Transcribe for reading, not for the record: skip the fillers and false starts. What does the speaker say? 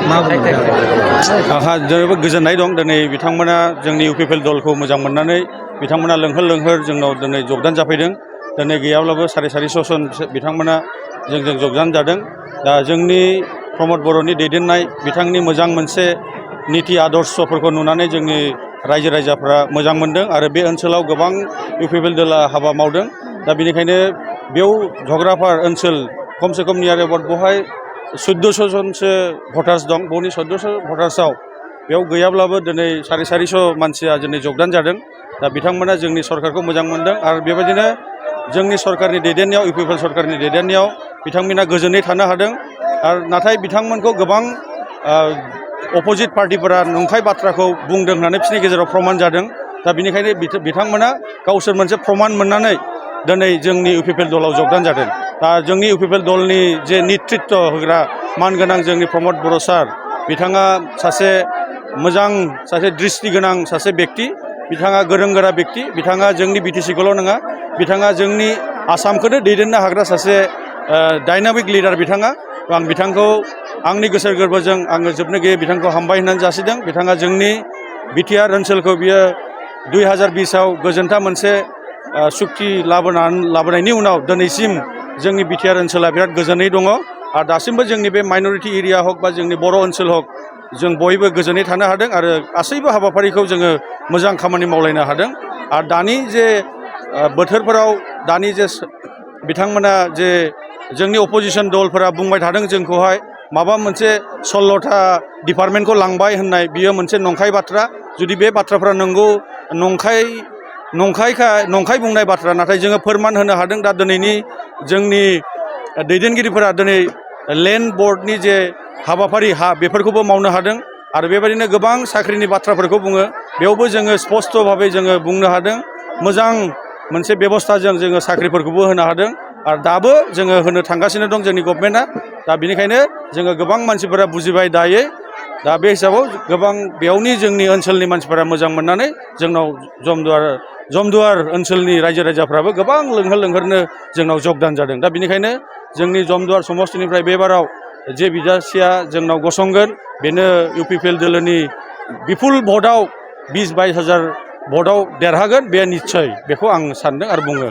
मा बुंगोन आंहा जोबोद गोजोननाय दं दिनै बिथांमोना जोंनि इउपिपिएल दलखौ मोजां मोननानै बिथांमोना लोंहोर लोंहोर जोंनाव दिनै जगदान जाफैदों दिनै गैयाब्लाबो 550 जन बिथांमोना जोंजों जगदान जादों दा जोंनि प्रमद बर'नि दैदेननाय बिथांनि मोजां मोनसे नीति आदर्शफोरखौ नुनानै जोंनि रायजो राजाफ्रा मोजां मोनदों आरो बे ओनसोलाव गोबां इउपिपिएल दला हाबा मावदों दा बेनिखायनो बेयाव झग्राफार ओनसोल खमसे खम नियार एबाउट बेवहाय 1400 जनसो भटार्स दं बेनि 1400 भटार्सआव बेयाव गैयाब्लाबो दिनै 450 मानसिया दिनै जगदान जादों दा बिथांमोना जोंनि सरकारखौ मोजां मोनदों आरो बेबायदिनो जोंनि सरकारनि दैदेननायाव इउपिपिएल सरकारनि दैदेननायाव बिथांमोना गोजोनै थानो हादों आरो नाथाय बिथांमोनखौ गोबां अपोजिट पार्टिफोरा नंखाय बाथ्राखौ बुंदों होननानै बिसोरनि गेजेराव प्रमान जादों दा बेनिखायनो बिथांमोना गावसोर मोनसे प्रमान मोननानै दिनै जोंनि इउपिपिएल दलाव जगदान जादों दा जोंनि इउपिपिएल दलनि जे नेतृत्व होग्रा मानगोनां जोंनि प्रमद बर' सार बिथाङा सासे मोजां सासे दृष्टि गोनां सासे व्यक्ति बिथाङा गोरों गोरा व्यक्ति बिथाङा जोंनि बिटिसिखौल' नङा बिथाङा जोंनि आसामखौनो दैदेननो हाग्रा सासे डायनामिक लिडार बिथाङा आं बिथांखौ आंनि गोसो गोरबोजों आङो जोबनो गैयै बिथांखौ हामबाय होननानै जासिदों बिथाङा जोंनि बिटिआर ओनसोलखौ बियो 2020आव गोजोनथा मोनसे सुक्ति लाबोनायनि उनाव दिनैसिम जोंनि बिटिआर ओनसोला बिराद गोजोनै दङ आरो दासिमबो जोंनि बे माइनरिटि एरिया हक बा जोंनि बर' ओनसोल हक जों बयबो गोजोनै थानो हादों आरो गासैबो हाबाफारिखौ जोङो मोजां खामानि मावलायनो हादों आरो दानि जे बोथोरफोराव दानि जे बिथांमोना जे जोंनि अपोजिशन दलफोरा बुंबाय थादों जोंखौहाय माबा मोनसे 16था डिपार्टमेन्टखौ लांबाय होननाय बियो मोनसे नंखाय बाथ्रा जुदि बे बाथ्राफ्रा नंगौ नंखाय बुंनाय बाथ्रा नाथाय जोङो फोरमान होनो हादों दा दिनैनि जोंनि दैदेनगिरिफोरा दिनै लेन्ड बर्डनि जे हाबाफारि हा बेफोरखौबो मावनो हादों आरो बेबायदिनो गोबां साख्रिनि बाथ्राफोरखौ बुङो बेयावबो जोङो स्पष्ट भाबै जोङो बुंनो हादों मोजां मोनसे बेबस्थाजों जोङो साख्रिफोरखौबो होनो हादों आरो दाबो जोङो होनो थांगासिनो दं जोंनि गभर्नमेन्टआ दा बेनिखायनो जोङो गोबां मानसिफोरा बुजिबाय दायो दा बे हिसाबाव गोबां बेयावनि जोंनि ओनसोलनि मानसिफोरा मोजां मोननानै जोंनाव जमदुवार ओनसोलनि रायजो राजाफ्राबो गोबां लोंहोर लोंहोरनो जोंनाव जगदान जादों दा बेनिखायनो जोंनि जमदुवार समस्तिनिफ्राय बेबाराव जे बिजाथिया जोंनाव गसंगोन बेनो इउपिपिएल दोलोनि बिपुल भटआव 20-22 हाजार भटआव देरहागोन बे निस्सय बेखौ आं सानदों आरो बुङो